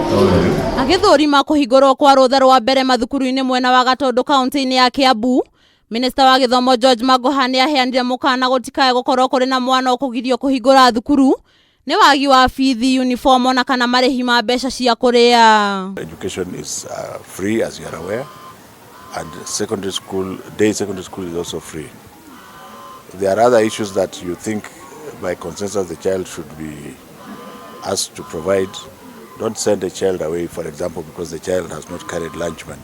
Agĩthũrima kũhingũrwo kwa rũtha rwa mbere mathukuru-inĩ mwena wa Gatũndũ kaunti-inĩ ya Kiambu, Minista wa gĩthomo George Magoha nĩ aheanire mũkana gũtikae gũkorwo kũrĩ na mwana ũkũgirio kũhingũra thukuru nĩ wagi wa bithi, uniform ona kana marĩhi ma mbeca cia kũrĩa. Education is free, as you are aware, and secondary school, day secondary school is also free. There are other issues that you think by consensus the child should be asked to provide. Don't send a child away, for example, because the child has not carried lunch money.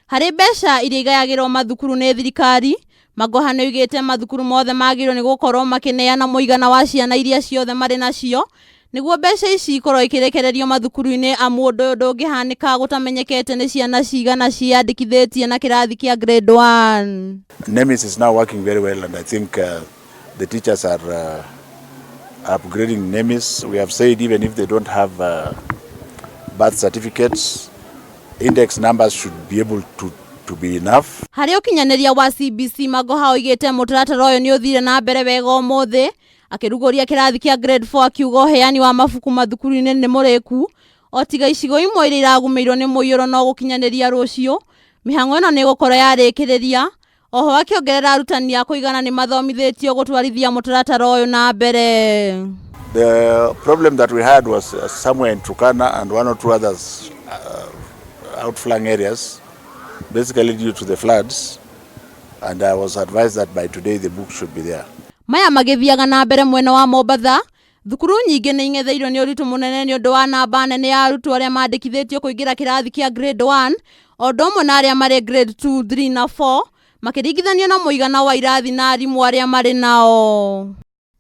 Harĩ mbeca iria igayagĩrwo mathukuru nĩ thirikari, Magoha nĩ oigĩte mathukuru mothe magĩrĩirwo nĩ gũkorwo makĩneana mũigana wa ciana iria ciothe marĩ nacio nĩguo mbeca ici ikorwo ikĩrekererio mathukuru-inĩ amu ũndũ ũyũ ndũngĩhanĩka gũtamenyekete nĩ ciana cigana ciĩyandĩkithĩtie na kĩrathi kĩa grade 1. NEMIS is now working very well, and I think the teachers are upgrading NEMIS. We have said even if they don't have birth certificates, index numbers should be able to be enough. Harĩ ũkinyanĩria wa CBC, Magoha oigĩte mũtaratara ũyũ nĩ ũthire na mbere wega ũmũthĩ akĩrugũria kĩrathi kĩa grade 4 akiuga ũheani wa mabuku mathukuru-inĩ nĩ mũrĩku o tiga icigo imwe iria iragũmĩirwo nĩ mũiyũro no gũkinyanĩria rũciũ mĩhang'o ĩno nĩ ĩgũkorwo yarĩkĩrĩria. Oho akĩongerera arutani a kũigana nĩ mathomithĩtio gũtwarithia mũtaratara ũyũ na mbere. The problem that we had was somewhere in Turkana and one or two others outflung areas, basically due to the floods, and I was advised that by today the book should be there. Maya magĩthiaga na mbere mwena wa Mombatha, thukuru nyingĩ nĩ ing'etheirwo nĩ ũritũ mũnene nĩ ũndũ wa namba nene ya arutwo arĩa mandĩkithĩtio kũingĩra kĩrathi kĩa grade 1 o ũndũ ũmwe na arĩa marĩ grade 2, 3 na 4 makĩringithanio na mũigana wa irathi na arimũ arĩa marĩ nao.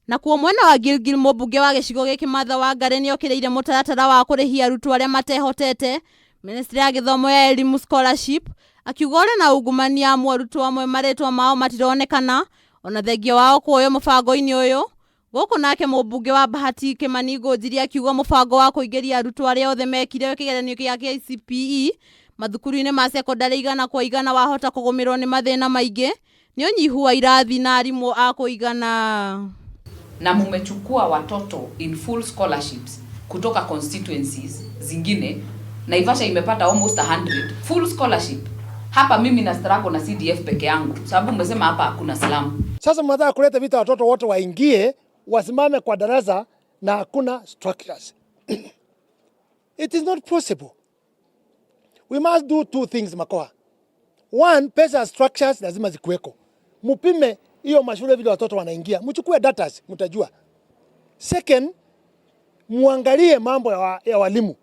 Nakuo mwena wa Gilgil, mũmbunge wa gĩcigo gĩkĩ Martha Wangari nĩ okĩrĩire mũtaratara wa kũrĩhia arutwo arĩa matehotete Ministry ya gĩthomo ya elimu scholarship, akiuga ũrĩ na ungumania amu arutwo amwe marĩtwa mao matironekana ona thengia wao kuoywo mũbango-inĩ ũyũ. Gũkũ nake mũmbunge wa Bahati Kimani Ngunjiri akiuga mũbango wa kũingĩria arutwo arĩa othe mekire kĩgeranio kĩa KCPE mathukuru-inĩ ma sekondarĩ 100% wahota kũgũmĩrwo nĩ mathĩna maingĩ nĩ ũnyihu wa irathi na arimũ a kũigana. Na mumechukua watoto in full scholarships kutoka constituencies zingine. Naivasha imepata almost 100 full scholarship. Hapa mimi na struggle na CDF peke yangu, sababu mmesema hapa hakuna slum. Sasa mnataka kuleta vita, watoto wote waingie wasimame kwa darasa na hakuna structures. It is not possible. We must do two things, Makoha. One, pesa structures lazima zikuweko. Mupime hiyo mashule vile watoto wanaingia, mchukue datas, mtajua. Second, muangalie mambo ya walimu.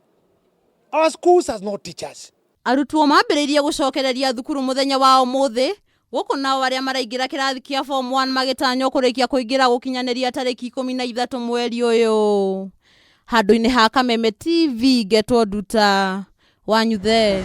Our schools has no teachers. Arutwo mambĩrĩirie gũcokereria thukuru mũthenya wa ũmũthĩ, gũkũ nao arĩa maraingĩra kĩrathi kĩa form 1 magĩtanywo kũrĩkia kũingĩra gũkinyanĩria tarĩki 13 mweri ũyũ. Handũ-inĩ ha Kameme TV, ngetwo Nduta Wanyuthe.